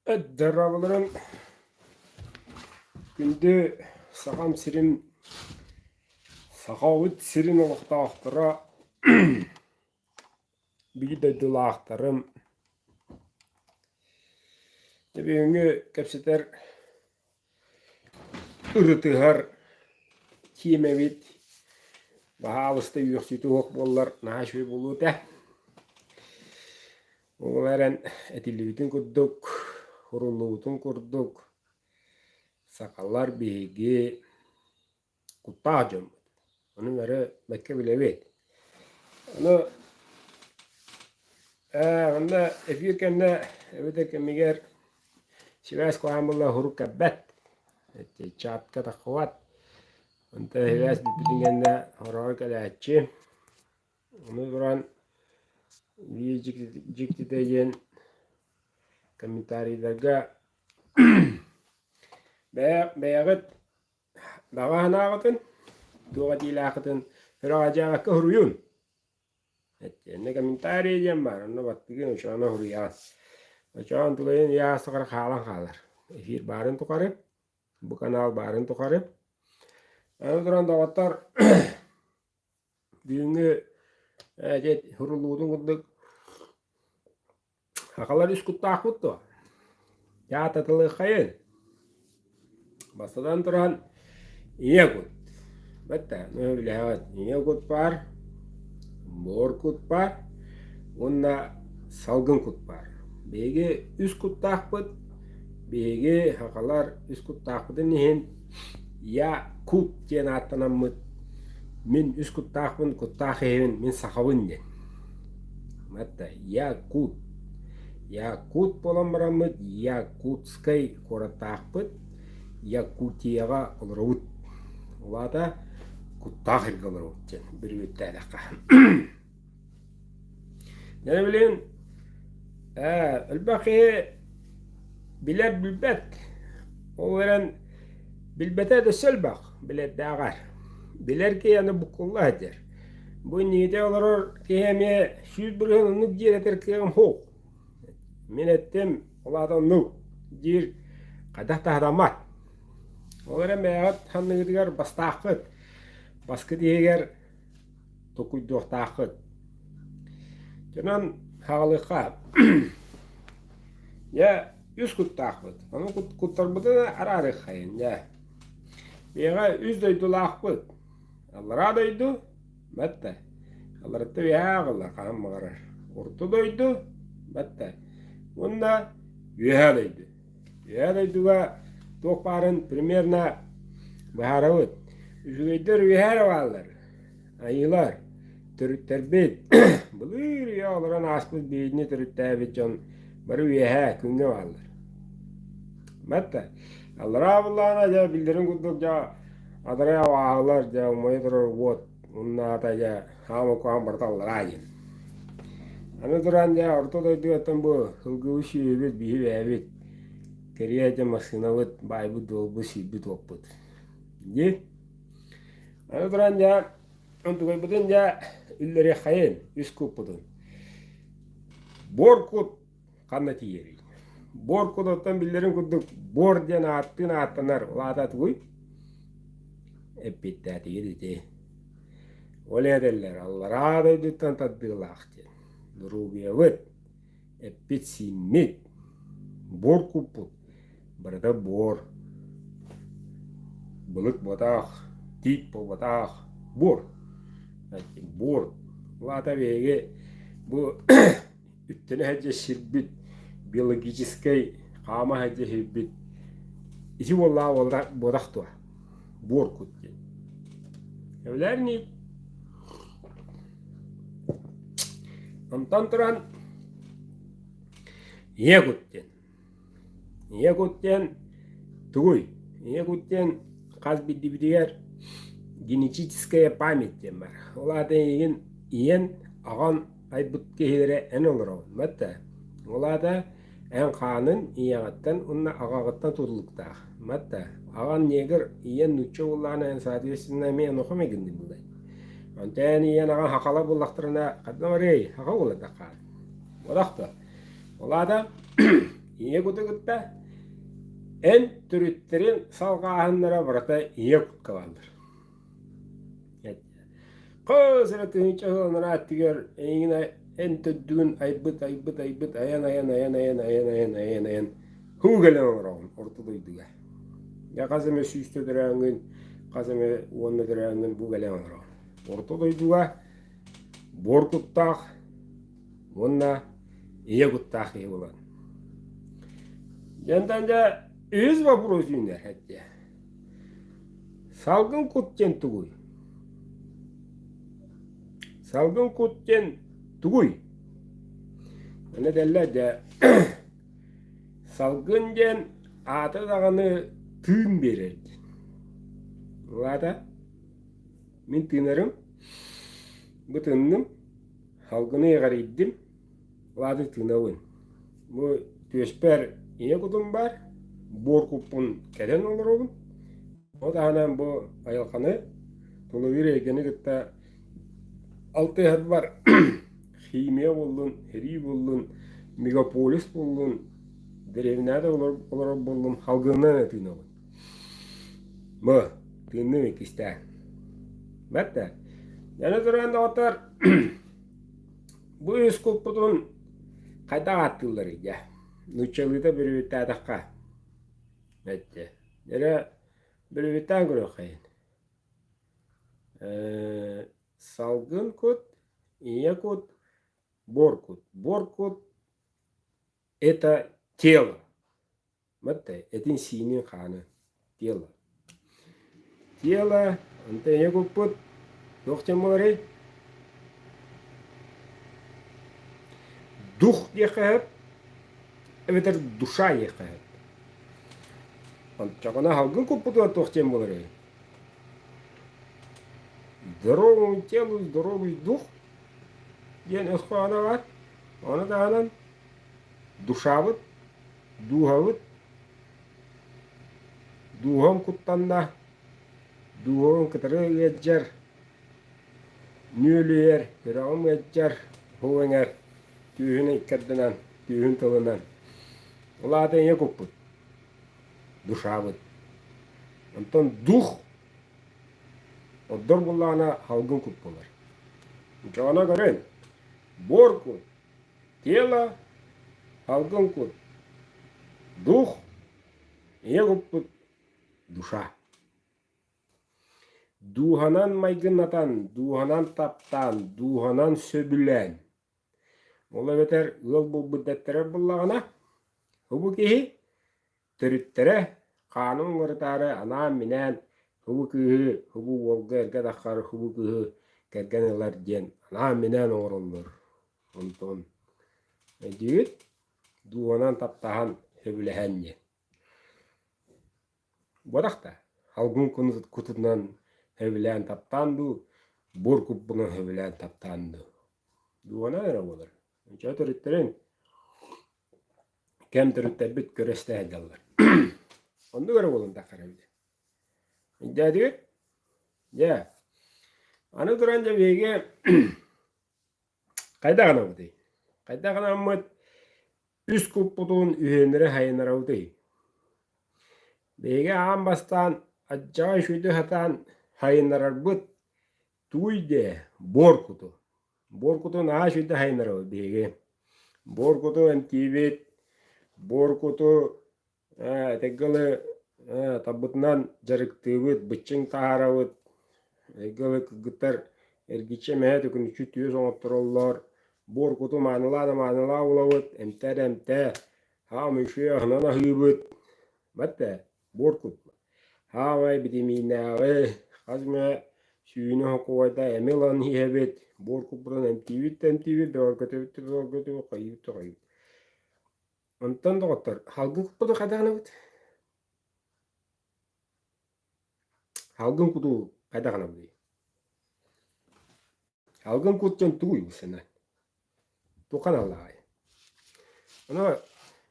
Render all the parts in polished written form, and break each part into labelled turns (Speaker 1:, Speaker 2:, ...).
Speaker 1: Дорооболорун күндү Сахам сирин Сахабыт сирин олохтоохторо биир дойдулаахтарым бүгүҥҥү кэпсэтэр ырытыһар тиэмэбит баһаалыста үөхсүүтэ суох буоллар наһаа үчүгэй буолуо этэ. Ол эрэн этиллибитин курдук, суруллубутун курдук, сахалар биһиги куттаах дьоммут. Ону бары бэккэ билэбит. Ону онно эфир кэннэ эбэтэр кэмигэр сибээс куһаҕан буолла сурук кэлбэт, чатка таххыбат. Онтон сибээс бүппүтүн кэннэ хороҕор кэлээччи. Ону туран биир дьиктитэ диэн комментарийдарга бэйэҕит баҕа санааҕытын, туох этиилээххитин сүрэҕэлдьээбэккэ суруйун. Итиэннэ комментарий диэн баар, онно баттыгын очоҕуна суруйаҕын. Очоҕун тулайын ыйаас тухары хаалан хаалар. Эфир баарын тухары, бу канал баарын тухары. Аны туран доҕоттор Бүгүҥҥү ити суруллубутун курдук сахалар үс куттаахпыт дуо? Дьаататылыаххайын. Бастатан туран ийэ кут. Бэтта, билэҕит, ийэ кут баар, буор кут баар уонна салгын кут баар. Биһиги үс куттаахпыт, биһиги сахалар үс куттаахпытын иһин Я Кут диэн ааттанаммыт мин үс куттаахпын, куттаах киһибин, мин сахабын диэн. Матта Якут. Якут буолан бараммыт Якутскай куораттаахпыт, Якутияҕа олоробут. Ол аата куттаах сиргэ олоробут диэн бүрүөттээтэххэ. Дьэ билигин элбэх киһи билэр билбэт, ол эрэн билбэтэ да өссө элбэх билэрдээҕэр. Билэр киһи аны буккулла сылдьар. Бу иннигитэ олорор киһи эмиэ 100% оннук диир этэр кыаҕым суох. Мин эттим, ол аата оннук диир хайдах да сатаммат. Ол эрэн бэйэҕит санныгытыгар бастааххыт, баскыт иһигэр толкуйдуохтааххыт. Дьонон хаалыахха. Дьэ, үс куттаахпыт. Ону куттарбытын араарыаххайын дьэ. Биһиэхэ үс дойдулаахпыт. Аллараа дойду, батта. Алларытта үөһээ аҕыллар хаһан баҕарар. Орто дойду, батта. Уонна үөһээ дойду. Үөһээ дойдуга туох баарын примерно быһаарабыт. Үчүгэйдэр үөһээ эрэ бааллар. Айыылар, төрүттэрбит, былыр үйэ олорон ааспыт биһигини төрүттээбит дьон бары үөһээ күҥҥэ бааллар. Батта, аллараа буллаҕына дьэ биллэрин курдук дьэ адарай абааһылар дьэ умайа турар уот Уоннаата дьэ хаама куһаҕан барыта аллараа диэн. Аны туран дьэ орто дойдугаттан бу сылгыбыт сүөһүбүт биһи бэйэбит кэриэ дьэ массыынабыт баайбыт дуолбут сиирбит уоппут дии. Аны туран дьэ онтукайбытын дьэ үллэриэххэйин үс куппутун. Буор кут Ханна тиийэрий? Буор кутуттан биллэрин курдук буор диэн ааттыын ааттанар ол аата тугуй? Эппиэттээтигит ити. Ол этэллэр аллараа дойдуттан тардыылаах диэн. Доруобуйабыт, эппит-сииммит, буор куппут барыта буор. Былыт буотаах, тиит буолбатах, буор. Буор. Ол аата биһиги бу үктэнэ сылдьар сирбит биологическай хаама сылдьар сирбит ити буоллаҕа буотах дуо буор кут диэн эбэлэр ини онтон туран ийэ кут диэн Ийэ кут диэн тугуй? Ийэ кут диэн хас биирдиибитигэр генетическая память диэн баар. Ол аата эйигин ийэн, аҕан айбыт киһилэрэ эн олороҕун, батта. Ол аата эн хаанын ийэҕиттэн уонна аҕаҕыттан тутулуктаах. Батта. Аҕан негр, ийэн нуучча буоллаҕына эн соответственно эмиэ онуоха майгынныыр буолай. Онтон эн ийэн аҕаҥ хахала буоллахтарына ханна барыай? Хаха буолар да хаан. Бодох да. Ол аата. Ийэ куту кытта эн төрүттэрин салҕааһыннара барыта ийэ кутка бааллар. Хос эрэ тыһыынча сыл анараа өттүгэр эйигин эн төрдүгүн айбыт, айбыт, айбыт, айан, айан, айан, айан, айан, айан, айан, айан, һуу кэлэн олороҕун орто дойдуга. Дьэ хас эмэ сүүстэ төрөөҥҥүн, хас эмэ уонна төрөөҥҥүн бу кэлэн олороҕун. Орто дойдуга буор куттаах уонна ийэ куттаах киһи буолан. Дьэнтэн дьэ үһүс вопрос үүнэр эттэ. Салгын кут диэн тугуй? Салгын кут диэн тугуй? Аны этэллэр дьэ салгын диэн аата даҕаны тыын биэрэр диэн. Ол аата мин тыынарым, бу тынным, салгыны эҕэрийдим, Лады тыынабын. Бу түөспэр ийэ кутум баар, буор куппун кэтэн олоробун. Ол таһынан бу айылҕаны, тулалыыр эйгэни кытта алтыһарбар химия буоллун, сэрии буоллун, мегаполис буоллун, дэриэбинэҕэ да олорор буоллум, салгынынан эрэ тыынабын. Бу тыынным иккистээн. Бэрт да. Аны туран доҕоттор Бу үс куппутун хайдах ааттыылларый дьэ? Нууччалыыта бүрүбүттээтэххэ эттэ. Эрэ бүрүбүттээн көрүөххэйин. Э, салгын кут, ийэ кут, буор кут. Буор кут это тело. Матта этин-сиинин хаана тело. Тело онто ийэ куппут туох диэн буоларый? Дух диэххэ сөп эбэтэр душа диэххэ сөп. Ончоҕуна салгын куппутугар туох диэн буоларый? Здоровому телу здоровый дух диэн өс хоһооно баар. Ону таһынан душабыт Дууһабыт дууһам куттанна, дууһабын кытары ыалдьар, нүөлүйэр, сүрэҕим ыалдьар, ол эҥэр түөһүн иккэрдинэн, түөһүн тылынан. Ол аата ийэ куппут, душабыт. Онтон дух ордор буоллаҕына салгын кут буолар. Дьоно көрөн, буор кут Тело, салгын кут, дух, ийэ куппут душа. Дууһанан майгыннатан, дууһанан таптаан, дууһанан сөбүлээн. Ол эбэтэр ыал буолбут дэттэрэр буллаҕына, бу киһи Төрүттэрэ хаанын уларытаары анаан-минээн һубу кыыһы һубу уолга эргэ таххар һубу кыыһы кэргэн ылар диэн анаан-минээн оҥороллор. Онтон өйдүүгүт? Дууһанан таптаһан сөбүлэһэн диэн. Буотах да, алгын кутунан сөбүлээн таптаан дуу, буор куппунан сөбүлээн таптаан дуу. Дууһанан эрэ буолар. Оччо төрүттэрин кэм төрүттэрбит көрө-истэ сылдьаллар. Оннук эрэ буолан таххар эбит. Өйдөөтүгүт? Дьэ, аны туран дьэ биһиги хайдах гынабытый? Хайдах гынаммыт үс куппутун үһүөннэри хайынарабытый? Биһиги аан бастаан адьаҕай үчүгэйдик сатаан хайыннарарбыт тугуй диэ буор куту. Буор куту наһаа үчүгэйдик хайыннарабыт биһиги. Буор куту эмтиибит, буор куту этэргэ дылы талбытынан дьарыктыыбыт, быччыҥ таһаарабыт. Эгэ дылы кыргыттар эргиччи эмэһэ төкүнүччү түөс оҥоттороллор. Буор куту маанылаа да маанылаа булабыт, эмтээ да эмтээ. Хаам үчүгэй аһынан аһыыбыт. Бэрт Буор кут Хаамай битэмииннээҕи хас эмэ сүүнэ сокуойда эми ылан иһэбит, буор куппутун эмтиибит да эмтиибит, бөҕөргөтөбүт да бөҕөргөтөбүт, хайыыбыт да хайыыбыт. Онтон доҕоттор, салгын куппутун хайдах гынабыт? Салгын куту хайдах гынабытый? Салгын кут диэн тугуй бу сэнэ? Туохха аналлааҕый? Ону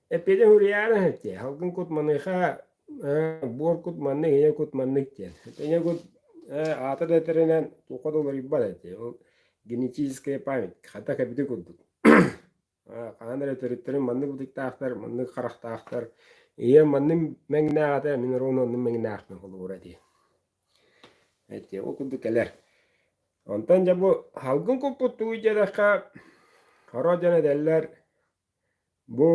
Speaker 1: эппиэтин суруйаары этиэ. Салгын кут маныаха буор кут маннык, ийэ кут маннык диэн. Ийэ кут аата да этэринэн туохха да уларыйбат этиэ. Ол генетическая память хата кэбити курдук. Хаһан эрэ төрүттэрим маннык бытыктаахтар, маннык харахтаахтар, ийэм маннык мэҥнээх этэ, мин ровно оннук мэҥнээхпин холобура дии. Эти ол курдук кэлэр. Онтон дьэ бу салгын куппут тугуй диэтэххэ, хоро дьон этэллэр, бу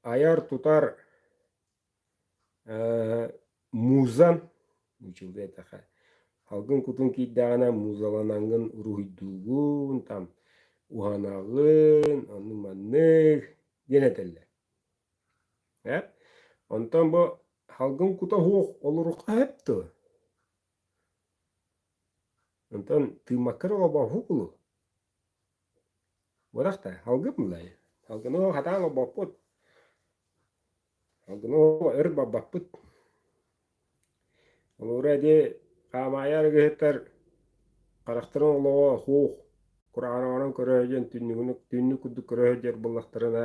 Speaker 1: айар-тутар музан нууччалыы эттэххэ салгын кутун киирдэҕинэ музаланаҥҥын уруһуйдуугун, там уһанаҕын, оннук-маннык диэн этэллэр. Ээ онтон бу салгын кута суох олоруохха сөп дуо? Онтон тыыммакка эрэ олорбоппут буолуо. Буолах да, салгын буллай. Салгыны хатаан олорбоппут. Салгыны өр барбаппыт. Олуура ити хаамаайы арыгыһыттар харахтарын олоҕо суох, кураанах көрө сылдьан түннүгүнү түннүк курдук көрө сылдьар буоллахтарына,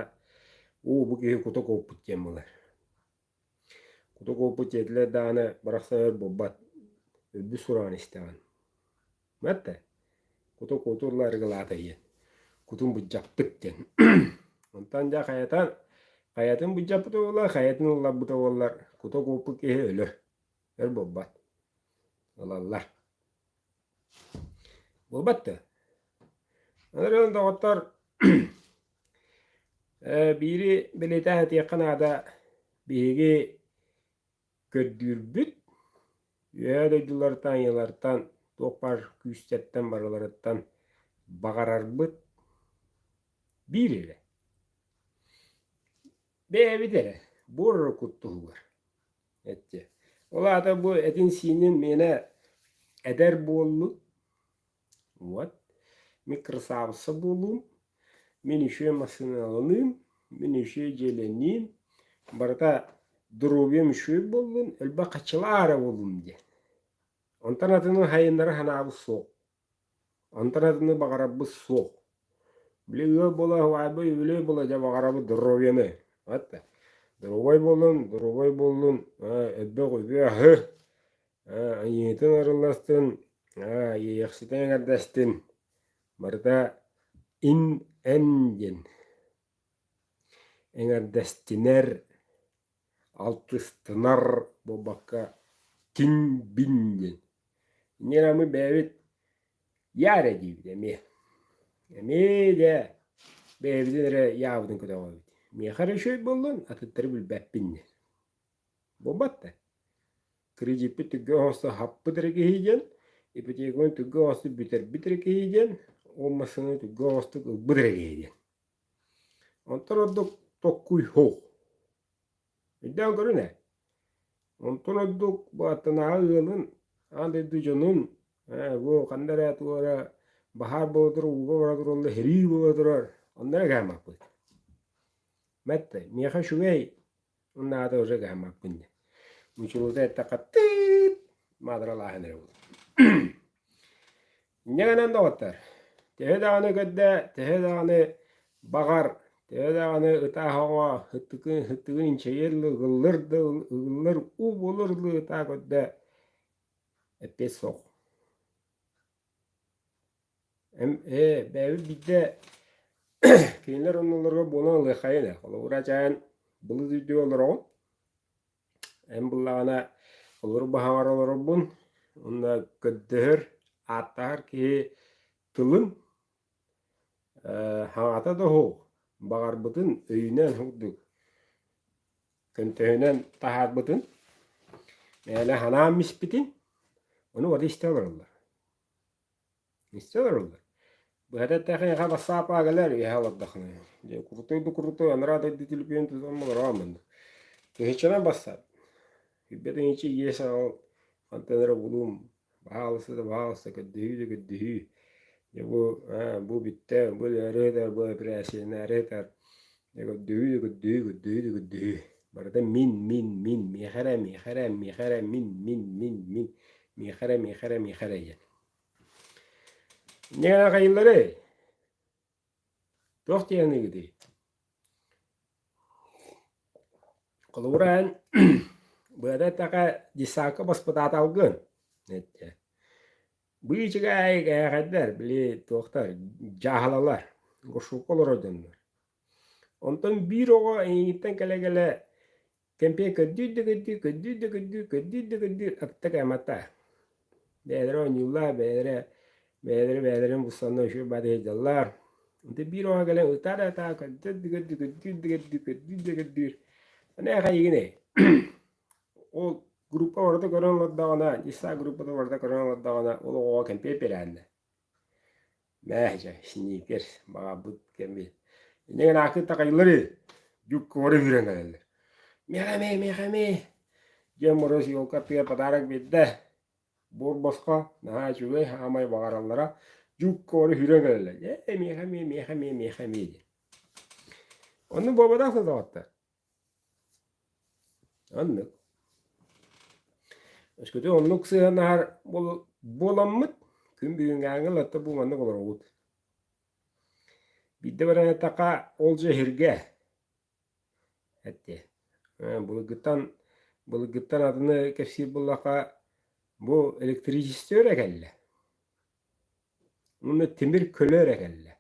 Speaker 1: уу бу киһи кута куоппут диэн буолар. Кута куоппут диэтилэр даҕаны барахсан өр буолбат, өлбүт сураҕын истэҕин. Мэтэ, куту кутулла арыгылаата диэн, кутун былдьаппыт диэн. Онтон дьэ хайатан, хайатын былдьаппыта буоллар, хайатын ылларбыта буоллар, кута куоппут киһи өлөр, өр буолбат. Ылаллар. Буолбат да. Аны доҕоттор, биири бэлиэтээн этиэххэ наада, биһиги көрдүүрбүт, Үөһээ дойдулартан, айыылартан, туох баар күүстэртэн барыларыттан баҕарарбыт биир эрэ. Бэйэбит эрэ, буор эрэ кут туһугар. Эттэ. Ол аата бу этин-сиинин миэнэ эдэр буоллун, Вот. Мин кырасаабысса буолуум, мин үчүгэй массыыналаныым, мин үчүгэй дьиэлэниим, барыта доруобуйам үчүгэй буоллун, элбэх хаччылаа эрэ буоллум диэн. Онтон атыны хайыннара санаабыт суох. Онтон атыны баҕарарбыт суох. Били ыал буола уһаайба үбүлүөй буола дьэ баҕарабыт доруобуйаны. Вот. Доруобай буоллун, доруобай буоллун, элбэх үбү-аһы, Айыытын арылластын, иэйэхситин эҥэрдэстин, барыта ин-эн диэн эҥэрдэстинэр, алтыстынар буолбакка кин-бин диэн. Инньэ гынан бэйэбит я эрэ диибит эмиэ. Эмиэ дьэ бэйэбитин эрэ яабытын көтөҕөбүт. Миэхэ эрэ үчүгэй буоллун, атыттары билбэппин диэн. Буолбат да. Кредиппит түргэн оҥосто хаппыт эрэ киһи диэн, ипотеканы түргэн оҥосто бүтэрбит эрэ киһи диэн, ол массыынаны түргэн оҥостук ылбыт эрэ киһи диэн. Онтон ордук токкуй суох. Өйдөөн көрүн ээ. Онтон ордук бу аттынааҕы ыалын, аан дойду дьонун, ээ, бу ханна эрэ туох эрэ баһаар буола турар, ууга бара тураллар, сэрии буола турар, онно эрэ кэһэммэппит. Мэттэй, миэхэ үчүгэй Наада уже гаммаппын дии. Мучулута эттэххэ тыыт маадыралааһын эрэ буолар. Инньэ гынан доҕоттор, төһө даҕаны көрдө, төһө даҕаны баҕар, төһө даҕаны ытааһаҕа һыттыкын һыттыгын инчэйэр ыгыллыр да ыгыллар уу буолар ытаа көрдө эппиэт суох. Ээ, бэйэбит биирдэ кинилэр оннуларыгар буолан ылыаххайын ээ. Холобура, чээн былыт үрдүгэр олороҕун. Эн буллаҕына олору баһаҕар олоробун уонна көрдөһөр, ааттаһар киһи тылын хаҥата да суох, баҕарбытын өйүнэн курдук көнтөһүнэн таһаарбытын, мээнэ санаан испитин, ону бары истэ олороллор. Истэ олороллор. Быһата эттэххэ эйиэхэ бассаап кэлэр, үөһэ олордоххуна. Дьэ, крутой да крутой, анараа дойду түлүпүөн тутан олороҕун манна. Тыһыынчанан бассаап. Билбэтиҥ ичи иэс аҕал, хантан эрэ булуум, баһаалыста да баһаалыста, көрдөһүү да көрдөһүү. Дьэ бу, аа, бу бүттэ, бу өлөөрү сытар, бу эпэрээссийэлэнээри сытар. Дьэ көрдөһүү да көрдөһүү, көрдөһүү да көрдөһүү. Барыта мин, мин, мин, миэхэ эрэ, миэхэ эрэ, миэхэ эрэ, мин, мин, мин, мин, миэхэ эрэ, миэхэ эрэ, миэхэ эрэ диэн. Инньэ гынан хайыылларый? Туох диэниҥий? Холобура эн быата эттэххэ десакка баспытааталгын эттэ. Быычыгаайык ээхэйдэр, били туохтар, дьааһылалар, горшокка олорор дьоннор. Онтон биир оҕо эйигиттэн кэлэ-кэлэ кэмпиэ көрдүүр да көрдүүр, көрдүүр да көрдүүр, көрдүүр да көрдүүр, атта кээмата. Бэйэлэрэ оонньууллар, бэйэлэрэ бэйэлэрэ бэйэлэрин булсанна үчүгэй баҕайы сылдьаллар. Онтон биир оҕо кэлэн ытаа да ытаа, көрдүүр да көрдүүр, көрдүүр да көрдүүр, көрдүүр да көрдүүр. Маныаха эйигин эй Ол группа барыта көрөн олордоҕуна, десса группата барыта көрөн олордоҕуна, ол оҕоҕо кэмпиэт бирээннэ. Мээ дьэ, сникерс, баҕарбыт кэми. Инньэ гынан аакы такайыллар дьукка бары үүрэн кэлэллэр. Миэхэ эмиэ, миэхэ эмиэ. Дьон Мороз елка аттыгар подарок биэрдэ. Буор босхо, наһаа үчүгэй, хаамай баҕараллара. Дьукка бары үүрэн кэлэллэр. Ээ, миэхэ эмиэ, миэхэ эмиэ, миэхэ эмиэ диэн. Оннук буолбатах да доҕоттор. Оннук. Өскөтүн оннук сыһыаннаһар буоламмыт, күн бүгүҥҥээҥҥи ылатта бу маннык олоробут. Биирдэ баран эттэххэ, ол дьэ эһиргэ эттиэ. Былыргыттан былыргыттан атыны кэпсиир буоллахха, бу электричество эрэ кэллэ. Уонна тимир көлө эрэ кэллэ.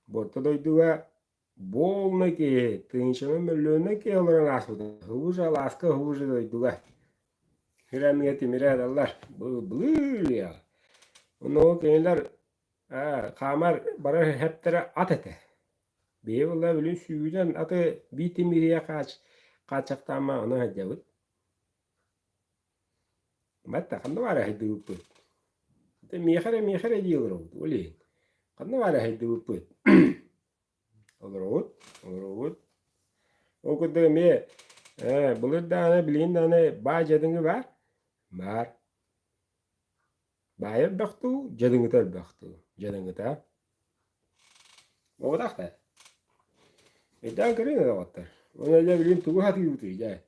Speaker 1: Бу орто дойдуга Буолна киһи, тыһыынчанан мөллүөннэн киһи олорон ааспыта. Хуже алааска, хуже дойдуга. Хирамига тимирэ адаллар. Былыр Онно ол кинилэр хаамар барар хэптэрэ ат этэ. Биһи буолла билин сүүрэн аты биир тимириэ хааччахтаама ону сылдьабыт. Батта ханна баара сылдьыбыппыт? Миэхэ эрэ миэхэ эрэ дии олоробут ол иһин. Ханна баара сылдьыбыппыт? Олоробут, олоробут. Ол курдук эмиэ ээ, былыр даҕаны, билигин даҕаны баай дьадыҥы баар. Баар. Баайа элбэх дуу, дьадыҥыта элбэх дуу? Дьадыҥыта. Буолбатах да. Өйдөөн көрүҥ доҕоттор. Уонна дьэ билигин тугу сатыыбытый дьэ?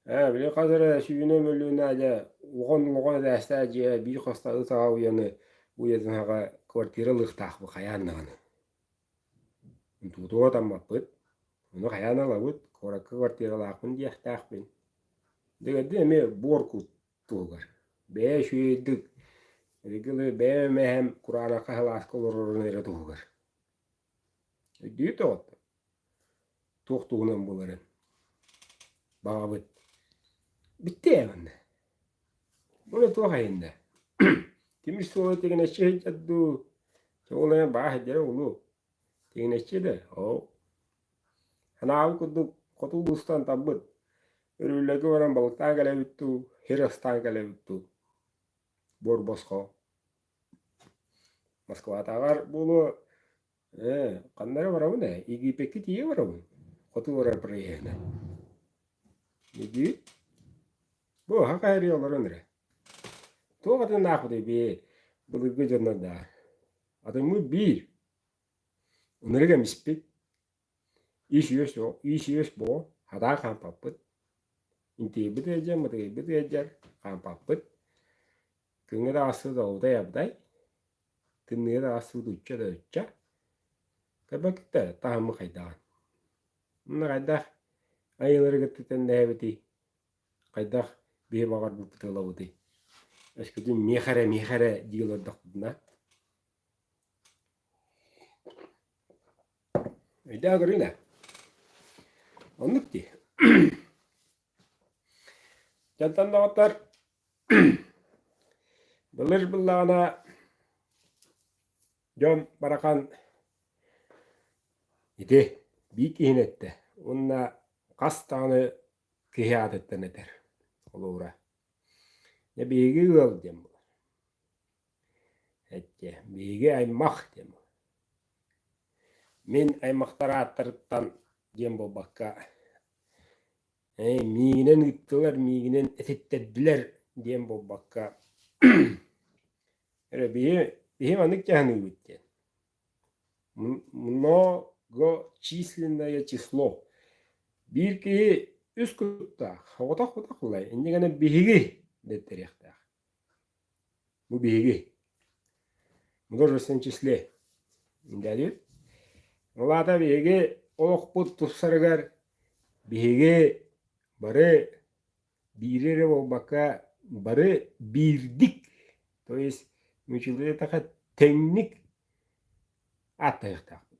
Speaker 1: Ээ, били хас эрэ сүүнэ мөлүйүөнэ дьэ уҕан-лоҕон этээстээх дьиэ биир хосто ыт аҕа уйаны уйатын аҕа квартира ылыахтаахпыт хайаан даҕаны. Тутуга таммаппыт, ону хайаан ылабыт, куоракка квартиралаахпын диэхтээхпин. Дэгэрдин эмиэ буор кут туһугар. Бэйэ үчүгэйдик, ылы бэйэм эмэһэм кураанахха сылааска олорорун эрэ туһугар. Өйдүүр доҕоттор, туох туһунан буоларын. Баҕабыт. Бүттэ ээ манна. Уонна туох айанна? Тимир суола тигинэччи сылдьар дуу, ол эмэ баа сылдьара буолуо. Тигинэччи да, оо. Ханаабыт курдук хоту улуустан талбыт, өрүллэргэ баран балыктаан кэлэбит дуу, сир астаан кэлэбит дуу, буор босхо. Москватааҕар буолуо, ээ, ханна эрэ барабын ээ, Египеккэ тиийэ барабын, хоту барар проеһынан. Египет Бу аһа эрэ олорон эрэ. Туох атыннаахпытый бээ, былыргы дьоннор даа. Атыммыт биир. Ынырык эмиспит. Ис-үөс ис-үөс буо, хатаа хаампаппыт. Интиэйбит ыалдьар, мытыйбыт ыалдьар, хаампаппыт. Күҥҥэ таҕыстыбыт абытай-абытай, тымныыга таҕыстыбыт учча да учча. Көрбөккүт да таһыммыт хайдаҕын. Уонна хайдах айыылары кытта тэҥнэһэбитий? Хайдах биһи баҕарбыппыт ылабытый? Өскөтүн миэхэ эрэ, миэхэ эрэ дии олордохпутуна. Өйдөөн көрүҥ ээ. Оннук дии. Дьонтон доҕоттор былыр быллаҕына дьон барахан ити биир киһини эттэ уонна хас даҕаны киһи аатыттан этэр холобура дьэ биһиги ыал диэн буолар эттэ биһиги аймах диэн буолар мин аймахтар ааттарыттан диэн буолбакка ээ миигинэн ыыттылар миигинэн этиттэрдилэр диэн буолбакка эрэ биһи биһи маннык дьаһаныыбыт диэн Многочисленное число. Биир киһи үс куттаах, соҕотох-соҕотох ылай, инньэ гынан биһиги дэттэриэхтээх. Бу биһиги. Множественном числе. Дядит. Ол аата биһиги олохпут тупсарыгар биһиги бары биири эрэ буолбакка бары биирдик, то есть нууччалыы эттэххэ тэҥник ааттаһыахтаахпыт.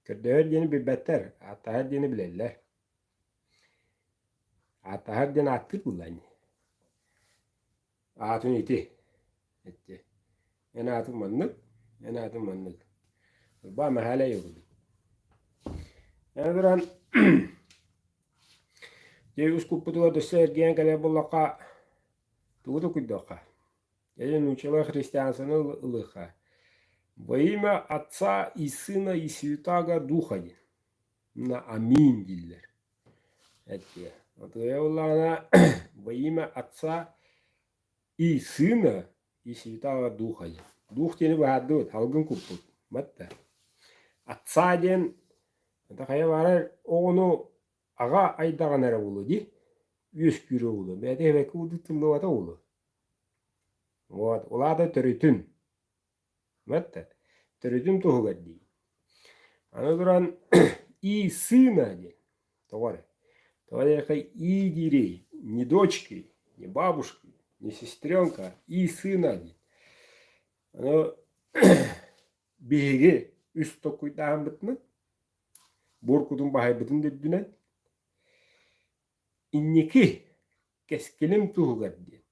Speaker 1: Көрдөһөр диэни билбэттэр, ааттаһар диэни билэллэр. Ааттаһар диэн ааттыыр буолла ини. Аатын ити, ити. Эн аатыҥ маннык, эн аатыҥ маннык. Ырбаа Мэхээлэ курдук. Аны туран дьэ үс куппутугар өссө эргийэн кэлэр буоллахха тугу токуйдуохха? Дьэ нууччалыы христианствоны ылыахха. Во имя Отца и Сына и Святаго Духа диэн. На аминь дииллэр. Эттиэ. Отуйа буоллаҕына во имя Отца и Сына и Святого Духа диэн. Дух диэни быһаардыбыт, алгын куппут. Батта. Отца диэн это хайа баарар оҕону аҕа айдаҕына эрэ буолуо дии. Үөскүүрэ буолуо. Бэйэтэ эбэкки курдук тыллыбата буолуо. Вот, ол аата төрүтүн. Батта. Төрүтүн туһугар дии. Аны туран и сына диэн. Тоҕо эрэ. Тоҕо диэххэ и диирий не дочки, не бабушки, не сестренка, и сына диэн. Аны биһиги үс толкуйдааһыммытынан, буор кутун баһайбытын да үрдүнэн, инники кэскилим туһугар диэн.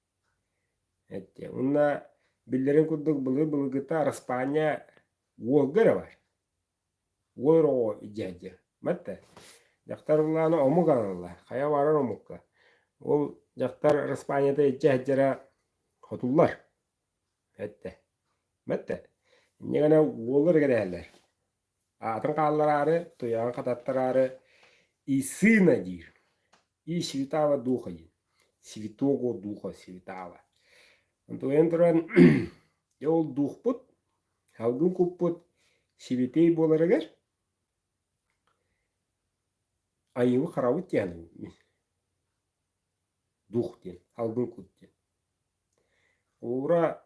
Speaker 1: Эттэ. Уонна биллэрин курдук былыр-былыргыта араспаанньа уолга эрэ бар. Уол эрэ оҕо илдьээдьэ. Батта. Дьахтар ыллаана омук аналла. Хайа барар омукка. Ол дьахтар араспаанньата илдьэ сылдьара хотуллар. Эттэ. Батта. Инньэ гына уоллар кэрэһэллэр. Аатын хааллараары, туйаҕын хататтараары и сына диир. И святого духа диир. Святого духа святого. Онтуйан туран дьэ ол духпут, салгын куппут сибэтиэй буоларыгар айыыбы харабыт диэн дух диэн, салгын кут диэн. Уура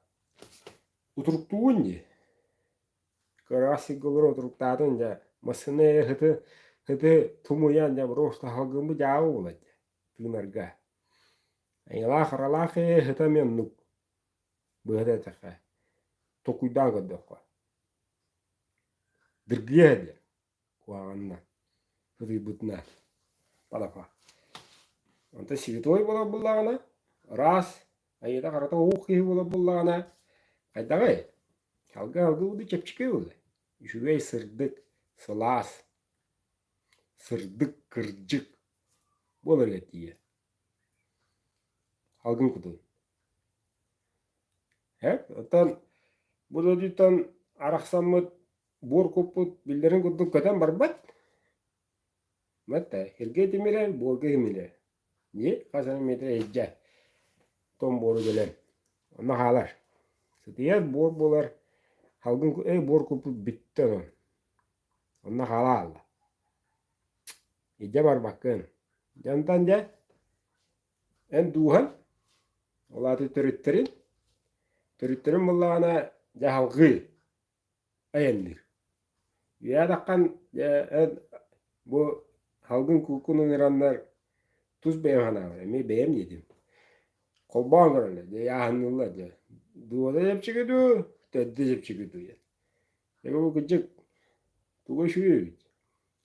Speaker 1: утуруктуугун дии. Кыраҕас сиргэ олорон утуруктаатын дьэ массыына ыты ыты тумуйан дьэ просто салгыммыт дьаабы буолар дьэ тыынарга. Айылаах-аралаах ээ ыта эмиэ оннук быһата эттэххэ толкуйдаан көрдөххө. Дыргыйа диэн куһаҕанна ытыйбытына палапа. Онтон святой буолар буоллаҕына ыраас айыыта-харата уһук киһи буолар буоллаҕына хайдаҕый? Алгы-алгы уду чэпчэки буолла. Үчүгэй сырдык, сылаас, сырдык, кырдьык буоларыгар тиийэр. Алгын кутун. Э, оттон бу дойдуттан арахсаммыт буор куппут биллэрин курдук көтөн барбат. Мэтэ, сиргэ тимирэр, буорга тимирэр. Дии, хас эмэ миэтэрэ иһирдьэ тоҥ буору кэлэн онно хаалар. Сытыйар буор буолар, салгын эй буор куппут бүттэ онон. Онно хаала хаалла. Илдьэ барбаккын. Дьэ онтон дьэ эн дууһаҥ, ол аата төрүттэрин, төрүттэрин буллаҕына дьэ салҕыы айанныыр. Үөһэ таххан дьэ эн бу салгын куукун ыҥыраннар тус бэйэм санаабар эмиэ бэйэм диэтим. Холбоон көрөллөр дьэ ыйааһынныыллар дьэ. Дууһата чэпчэки дуу, төрдө чэпчэки дуу диэн. Дьэ бу кырдьык туга үчүгэй эбит.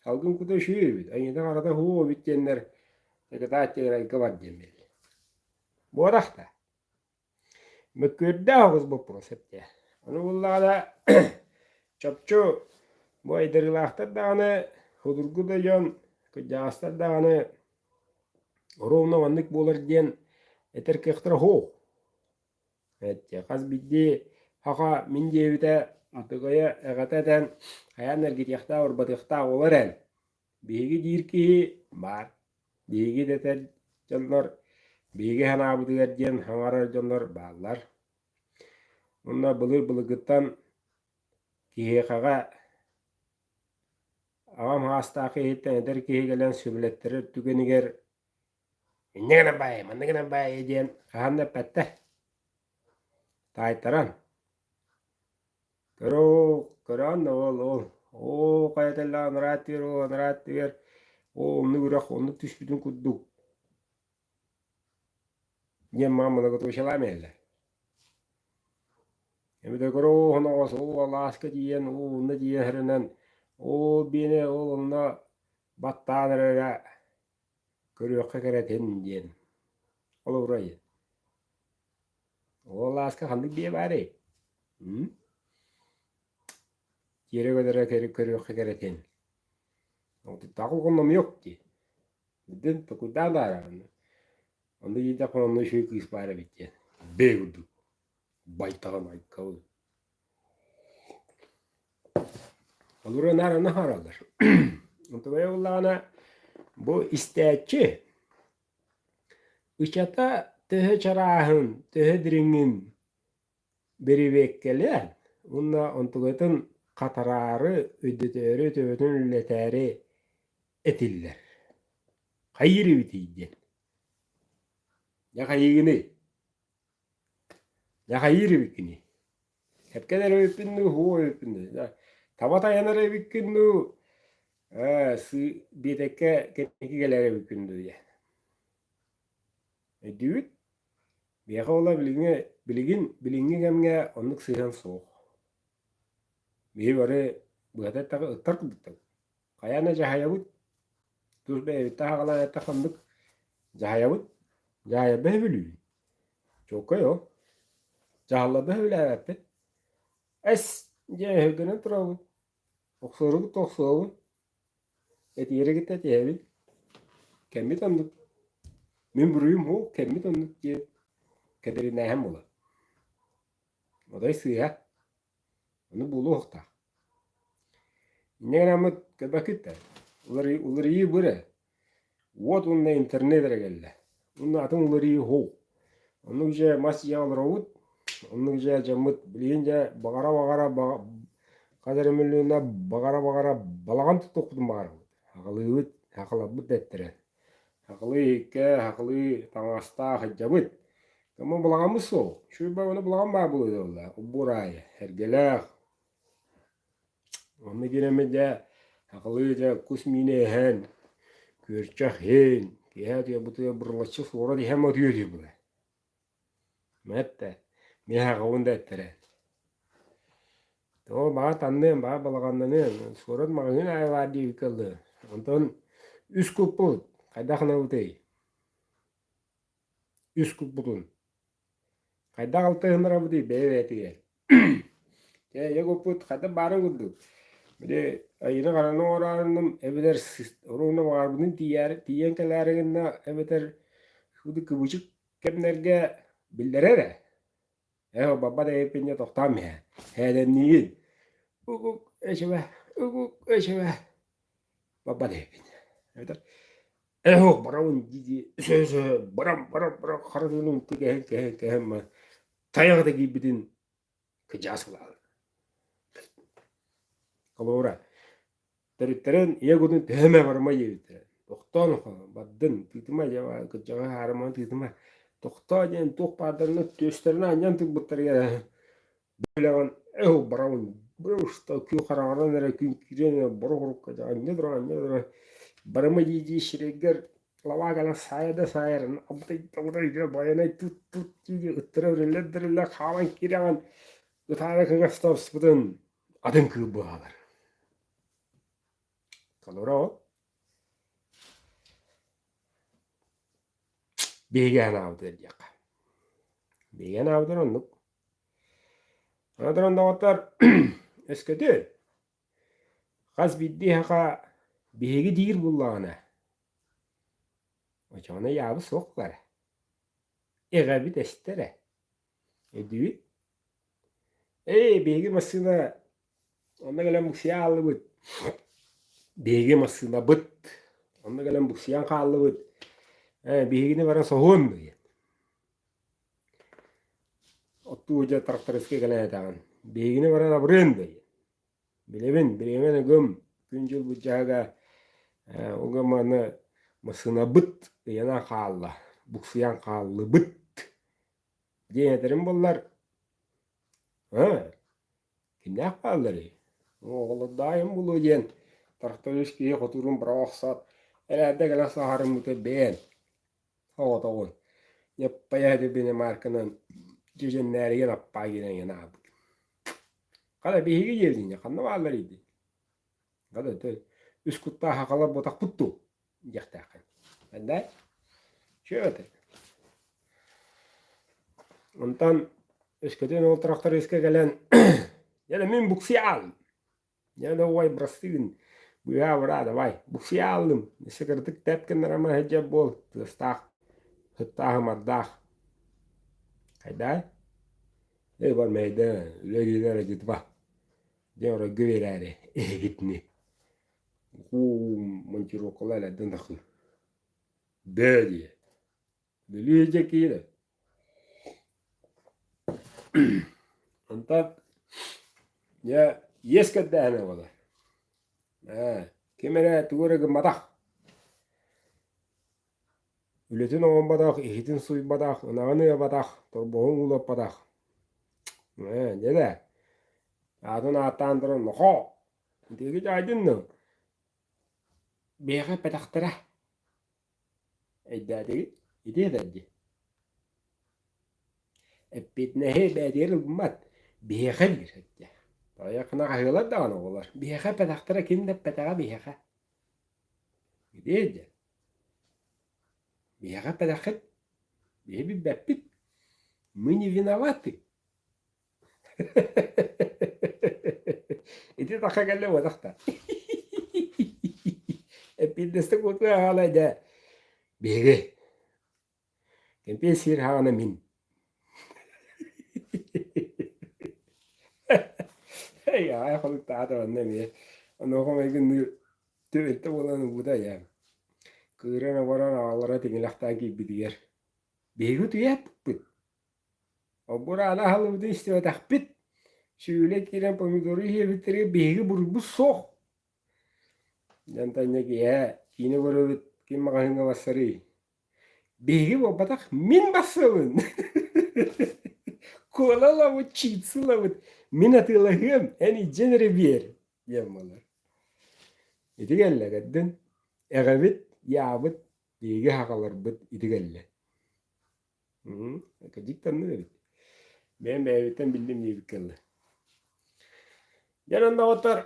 Speaker 1: Салгын кута үчүгэй эбит, айыыта-харата суох эбит диэннэр кытаат бар диэн биллэр. Буорах да. Мөккүөрдээх оҕус боппуруос эттэ. Ону буллаҕына чопчу бу айдарыылаахтар даҕаны, судургу да дьон, кырдьаҕастар даҕаны ровно маннык буолар диэн этэр кыахтара суох. Эттэ хас биирдии саха мин диэбитэ Атыгайа эҕэтэ этэн хайаан эргитиэхтээх урбатыахтаах ол эрэн биһиги диир киһи баар. Биһиги дэтэр дьоннор биһиги санаабытыгар диэн саҥарар дьоннор бааллар. Уонна былыр-былыргыттан киһиэхэҕэ аҕам саастаах киһиттэн эдэр киһи кэлэн сүбэлэттэрэр түгэнигэр инньэ гынан баайы, манна гынан баайы диэн хаһан да эппэттэр. Таайтаран Көрөө, көрөөн да ол, ол, оо хайа тэллэҕэ анараа өттүгэр, оо анараа өттүгэр, оо оннук үрэх оннук түспүтүн курдук диэн маам многоточиелаан иһэллэр. Эбэтэр көрөө хоноҕос, оо алааска тиийэн, оо онно тиийэн иһэринэн. Ол биэни ол онно баттаан эрэрэ көрүөххэ кэрэтин диэн. Холобура диэн. Ол алааска ханнык биэ баарый? М? Тиэрэ көтөрө көрүөххэ кэрэтин. Тахыл дии. Бүтүн токуйдаан баара. Онно иитэххэ онно үчүгэй кыыс баар эбит диэн. Бэйэ курдук. Байтаҕын айкабын. Олору наар аны хараллар. Онтубайа буоллаҕына бу истээччи ычата төһө чарааһын, төһө дириҥин бэрэбиэркэлээн уонна онтугатын хатараары, өйдөтөөрү, төбөтүн үлэлэтээри этиллэр. Хайыыр эбитий диэн. Дьэ хайыыгыный? Дьэ хайыыр эбиккиний? Эпкэн эрэ эбиппин дуу, һуох эбиппин дуу? Таба тайанар эбиккин дуу, ээ, сыы биэтэккэ кэнники кэлэр эбиккин дуу диэн. Өйдүүгүт? Биһиэхэ уола билиҥҥи билигин билиҥҥи кэмҥэ оннук сыһыан суох. Биһи бары быһата эттэххэ ыттар курдуктар. Хайаан да дьаһайабыт, тус бэйэбиттэн аҕалан эттэххэ оннук дьаһайабыт, дьаһайарбыт сөбүлүүбүт. Чуолкай ол. Дьаһалларбыт сөбүлээбэппит. Эс диэн өһүргэнэн турабыт. Охсуорубут да охсуобут. Этиэри кытта этиһэбит. Кэммит оннук. Мин буруйум суох, кэммит оннук диэн кэдэринээһин буолар. Отой сыыһа. Ону буолуохтаах. Инньэ гынаммыт көрбөккүт да, уларыйыы бу эрэ. Уот уонна интернет эрэ кэллэ. Уонна атын уларыйыы суох. Оннук дьэ мас дьиэҕэ олоробут, оннук дьэ дьоммут билигин дьэ баҕара-баҕара хас эрэ миллиона баҕара-баҕара балаҕан тутуохпутун баҕарабыт. Аҕалыыбыт, сахаларбыт да эттэрэ. Сахалыы иһиккэ, сахалыы таҥастаах сылдьабыт. Ону балаҕаммыт суох. Үчүгэй ону балаҕан баар буолуо буолла. Убуур аайы, эргэлээх. Онно киирэммит дьэ, сахалыы дьэ кус миинэ иһэн, күөрчэх иһин, киэһэ утуйабытыгар бурулаччы суорат иһэн утуйа үһү буолар. Мэттэ, миэхэ аҕабын да эттэрэ. Оо, баҕар таҥныам, баҕар балаҕаннаныам, суорат маҕаһыын аайы баар диэбиккэ дылы. Онтон үс куппут, хайдах гынабытый? Үс куппутун. Хайдах алтыһыннарабытый бэйэ-бэйэтигэр? Чэ, ийэ куппут хайдах баарын курдук. Били айыыны хараны оҥороорунум эбэтэр оруобуна баҕарбытын тиийээри тиийэн кэлээри гынна эбэтэр кыбычык кэмнэргэ биллэрэр ээ. Ээ, баббат эйэппинньэ тохтоон иһэ. Һээдэнниигин. Угук эчэбэ, угук эчэбэ. Баббат эйэппин. Эбэтэр эһок барабын дии-дии өсө-өсө барам барам барам хара тыыны умту кэһэн кэһэн кэһэн ма тайаҕа да киирбитин кыдьаас ылаалар. Холобура, Төрүттэрин ийэ кутун төһө эмэ барыма диэбиттэрэ. Тохтоон бардын, тыытыма дьэ кырдьаҕас аарыманы тыытыма. Тохтоо диэн туох баардарына түөстэрин анньан турбуттарыгар билэҕин эй барабын что күн хараҥаран эрэ күн киирэн эрэ борук-орукка дьэ анньа туран анньа туран барыма дии-дии сирэйгэр лабаа кэлэн саайа да саайар абытай абытай дьэ байанай тут тут дии-дии ыттара үрэллэр да үрэллэр хаалан киирэҕин ытаара кыҥастаспытын атын кыыл быһалар. Толору Биһиги анаабытыгар диэххэ. Биһиги анаабытыгар оннук. Аны туран доҕоттор, өскөтүн хас биирдии саха биһиги диир буоллаҕына, оччоҕуна ыйаабыт суох буолара. Эҕэбит эстэрэ. Өйдүүгүт? Ээ, биһиги массыына онно кэлэн буксуйа хааллыбыт. Биһиги массыынабыт онно кэлэн буксуйан хааллыбыт. Ээ, биһигини баран соһуон диэн. Оттуу дьэ трактористка кэлэн этэҕин. Биһигини баран абырыан диэн. Билэбин, бириэмэн ыгым, күн-дьыл былдьаһыга ээ, угам аны массыынабыт ыйанан хаалла, буксуйан хааллыбыт диэн этэрим буоллар, ээ, кимнээх баалларый? Оҕолордоойум буолуо диэн тракторист киһи хотуурун быраҕа охсоот, эрээрдэ кэлэн саһарыммыта бэйэн оҕотоҕун ньаппайа этибинэ маарканан дьэдьэннээригин аппаа гинэн аабыт. Хата биһиги диэбитиҥ ханна баалларый дии? Хата үс куттаах сахалар буотахпыт дуу диэхтээххин. Андай? Чүө это. Онтон өскөтүн ол трактористка кэлэн «Дьэ мин буксиал!» Дьэ давай бырастыын быыһаа быраа давай буксиалым өссө кыратык тэп гыннарама сылдьар буол тыастаах сыттаах-ымардаах хайдай эй бар мэйдэ үлэ киирэр дьытба дьэ оройго биэрээри эһигитини уу монтировкалар элэрдэн тахыы бөө диэ Бүлүү дьэ киирэ. Онтон дьэ иэс көрдөөһүнэ буолар. Ээ, ким эрэ тугу эрэ гымматах. Үлэтин оҥорботох, иһитин сууйбатах, ынаҕын ыабатах, торбоһун уулаппатах. Ээ, дьэ да, аатын ааттаан туран нохоо, итиги дьаайдын ну, биһиэхэ эппэтэхтэрэ. Өйдөөтүгүт? Ити этэр дии. Эппиэтинэһи бэйэтигэр ылыммат, биһиэхэ диир этэ. Тойохуна хаһыалар даҕаны оҕолор. Биһиэхэ эппэтэхтэрэ ким да эппэтэҕэ биһиэхэ. Ити дьэ. Биһиэхэ эппэтэххит, биһи билбэппит. Мы не виноваты. Ити таха кэллэ буотах да. Эппиэтинэстик куотуга хаалай дэ. Биһиги. Кэмпиэн сиир хаҕана мин. Эй, аҕай холуктаата онно эмиэ. Онуоха майгынныыр түбэлтэ буолан ылбыта айаан. Кыыран оборон аҕалара тиҥилэхтээн киирбитигэр. Биһиги утуйааппыт. Обураана аһыллыбытын истибэтэхпит, сүүлэ киирэн помидору иһиэбиттэригэр биһиги буруйбут суох. Дьонтон дьэ киэһэ киинэ көрөбүт, ким маҕаһыыҥҥа барсарый? Биһиги буолбатах, мин барсабын. Кола ылабыт, чипсы ылабыт, мин атыылаһыам, эн илдьэн эрэ биэр диэн буолар. Ити кэллэ кэрдин, эҕэбит, яабыт, биһиги аҕаларбыт ити кэллэ. Кырдьык эбит. Бэйэм бэйэбиттэн биллим диэбиккэ дылы. Дьэ онон доҕоттор,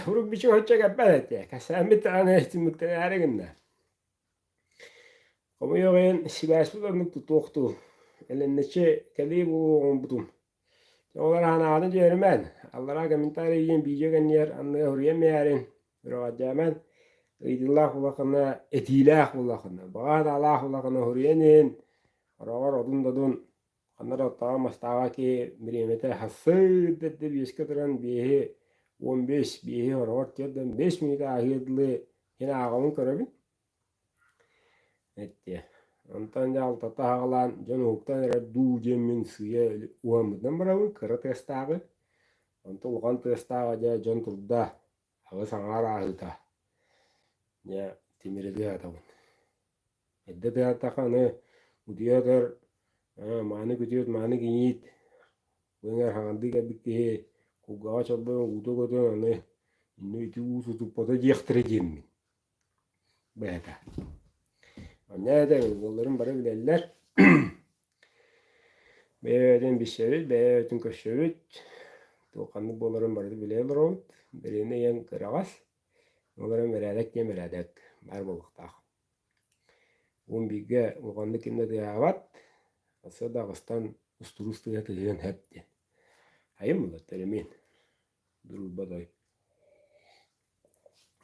Speaker 1: урук бичик оччо кэлбэт этэ. Кэпсээммит даҕаны түмүктэнээри гынна. Хомойуох иһин, сибээспит оннук тутуохтуу. Элэннэччи кэлии буолуо оҥорбутум. Оҕолор анааны дьүөрүмэн, аллараа комментарий диэн видео кэннигэр анныга суруйан биэрин, үрэҕэлдьээмэн, ыйытыылаах улахана, этиилээх улахана, баҕа санаалаах улахана суруйан иһин, хороҕор одун-додун, ханна да оттооҕо-мастааҕа киһи бириэмэтэ сарсыарда эрдэ биэскэ туран биэһи 15, биэһи хороҕор тиэрдэн 5 мүнүүтэ ааһыар дылы син ааҕабын көрөбүн. Эттиэ. Онтон дьэ алтата аҕалаан дьон уһуктан эрэр дуу диэммин сыыйа уһаммытынан барабын, кыра тыастааҕы. Онтон улахан тыастааҕа дьэ дьон турда, аҕыс аҥаар ааһыыта. Дьэ тимири тыаһатабын. Эрдэ тыаһаттахха аны утуйа сытар мааны күтүөт, мааны кийиит бу эҥэр хаҥардыы кэлбит киһи кулгааҕа чорбойон уута көтөн аны иннэ ити уу сутуппата диэхтэрэ диэммин. Бэйэтэ. Онно этэ уолларым бары билэллэр. Бэйэ-бэйэтин билсэбит, бэйэ-бэйэтин көрсөбүт. Туох ханнык буоларын барыта билэ олоробут. Бэриэнэ ийэҥ кыраҕас. Ол эрэн бэрээдэк диэн бэрээдэк баар буолуохтаах. Уон бииргэ улаханнык ким да тыаһаабат. Өссө да аҕыстан устуруус тыаһа тыаһыан сөп диэн. Айым булаттар эмиэ. Дружба той.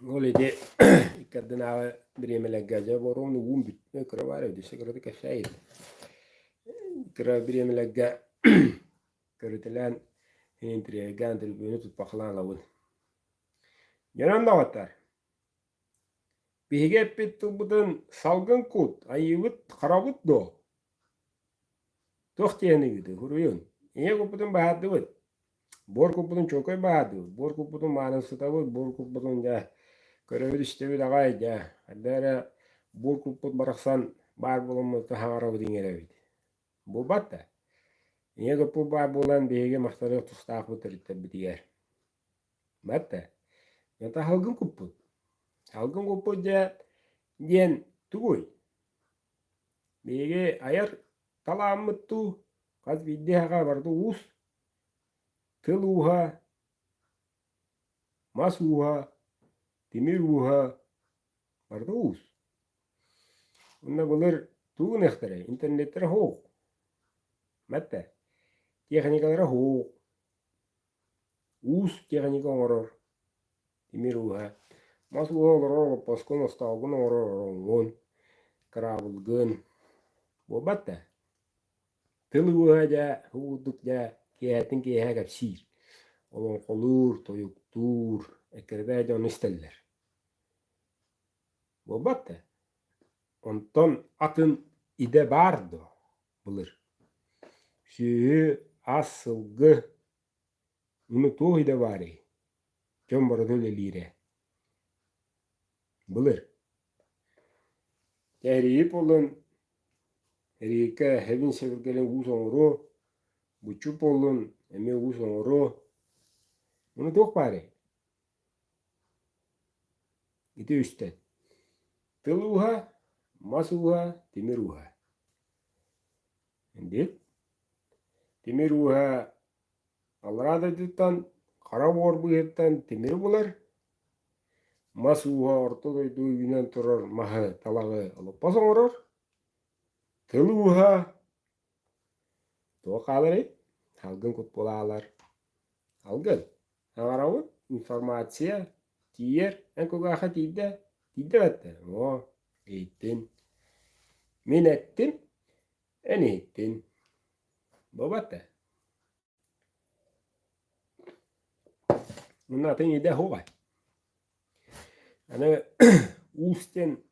Speaker 1: Ол ити икки ардынааҕы бириэмэлэргэ дьэ боруон уум бүттэ кыра баар эбит өссө кыратык кэпсээйит. Кыра бириэмэлэргэ көрүтэлээн интриэйгээн төлөпүөнү туппахалаан ылабын. Дьонон доҕоттор, биһиги эппит тылбытын салгын кут, айыыбыт харабыт дуо? Туох диэн ыйыты, суруйун. Ийэ куппутун баһаардыбыт. Буор куппутун чуолкай баһаардыбыт. Буор куппутун маанан сытабыт, буор куппутун дьэ көрөбүт-истэбит аҕай дьэ. Хайда эрэ буор куппут барахсан баар буоламмыт хаҥарабыт иҥэрэбит. Буолбат да. Ийэ куппут баар буолан биһиги махтаныах тустаахпыт төрүттэрбитигэр. Бат да. Это салгын куппут. Салгын куппут дьэ диэн тугуй? Биһиги айар талааммыт дуу, хас биирдии саха барыта уус, тыл ууһа, мас ууһа. Тимир ууһа барыта уус. Уонна былыр тугу гыныахтарай, интернеттэрэ суох. Мэтэ, техникалара суох. Уус техника оҥорор, тимир ууһа. Мас ууһа олорор олоппоскун, остоолгун оҥорор ороҥҥун, кыраабылгын. Буолбат да. Тыл ууһа дьэ, курдук дьэ, киэһэтин киэһэ кэпсиир, олоҥхолуур, тойуктуур, эккирэтэ дьону истэллэр. Буолбат да. Онтон атын идэ баар дуо былыр? Сүөһү, ас, сылгы, ону туох идэ баарый? Дьон барыта үлэлиирэ. Былыр. Тэрийип буоллун, Эриэкэ эһэбин-сэбиргэлин уус оҥоруо, буччу буоллун эмиэ уус оҥоруо. Ону туох баарый? Ити үстэн: тыл ууһа, мас ууһа, тимир ууһа. Диэт, тимир ууһа аллараа дойдуттан хара буор быыһыттан тимири булар, мас ууһа орто дойду үүнэн турар маһы, талаҕы олоппос оҥорор, тыл ууһа туох хааларый? Салгын кут буолаалар. Алгын. Аҥарабыт информация тиийэр, эн кулгаахха тиийдэ, тиийдэ бэттэ. Оо, иһиттин. Мин эттим, эн иһиттин. Буолбат да. Мунна атын идэ суоҕа. Аны уус диэн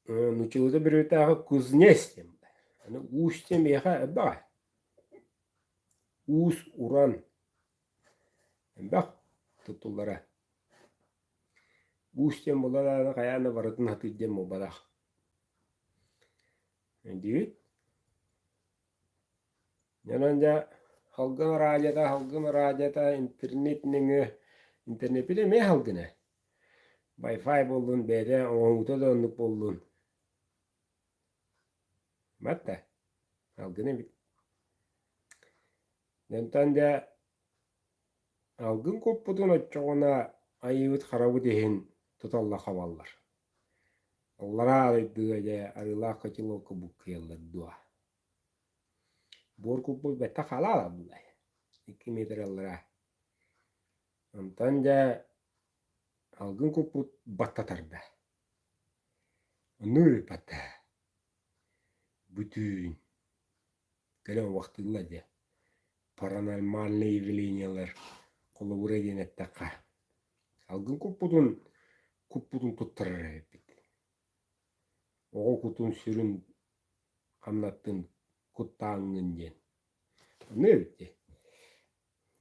Speaker 1: нууччалыыта бүрүөтээҕи кузнец диэн. Аны уус диэн миэхэ элбэх Уус-уран элбэх туттуллара. Уус диэн буолла даҕаны хайаан да барытын сатыыр диэн буолбатах. Өйдүүгүт? Онон дьэ салгын араадьыйата, салгын араадьыйата интернет нөҥүө интернеппит эмиэ салгын ээ. Wi-Fi буоллун, бэйэтэ оҥоһуута да оннук буоллун. Батта, салгын эбит. Онтон дьэ алгын куппутун оччоҕуна айыыбыт харабыт иһин туталла хабаллар. Аллараа арыйдыга дьэ арыылаах котелокка буккуйаллар дуо? Буор куппут бэттэх хаалаала буллай 2 метр аллараа. Онтон дьэ алгын куппут баттатарда. Оннук ыыппатта. Бүтүүн. Кэлэн убахтыыллар дьэ. Паранормальные явлениелар холобура диэн эттэххэ. Алгын куппутун куппутун туттарар эбиппит. Оҕо кутун сүрүн хамнаттын куттааҥҥын диэн. Оннук эбит дии.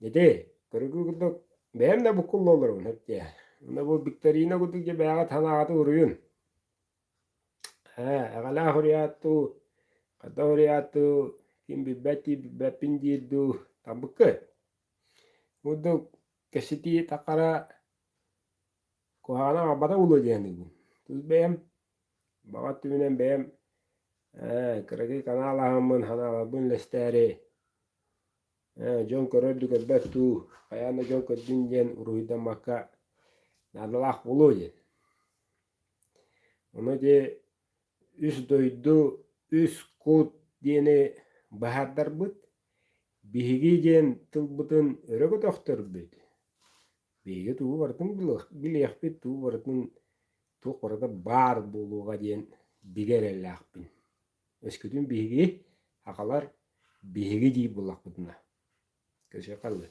Speaker 1: Ити, көрүгү курдук бэйэм да буккулла олоробун эптиэ. Уонна бу викторина курдук дьэ бэйэҕит санааҕытын уруйун. Ээ, эҕэлээх уруйаат дуу, хайдах уруйаат дуу, ким билбэт дии билбэппин диир дуу, талбыккыт. Курдук кэпсэтии таххара куһаҕаны аҕалбата буолуо диэн саныыбын. Тус бэйэм баҕа өттүбүнэн бэйэм ээ, кыракый канал аһаммын, санааларбын үллэстээри ээ, дьон көрөр дуу, көрбөт дуу, хайаан да дьон көрдүн диэн уруһуйдаммакка наадалаах буолуо диэн. Ону ити үс дойду, үс кут диэни быһаардарбыт, биһиги диэн тылбытын өрө көтөхтөрбүт, биһиги тугу барытын билиэхпит, тугу барытын туох барыта баар буолуоҕа диэн бигэ эрэллээхпин. Өскөтүн биһиги, сахалар, биһиги диир буоллахпытына. Көрсүөххэ дылы.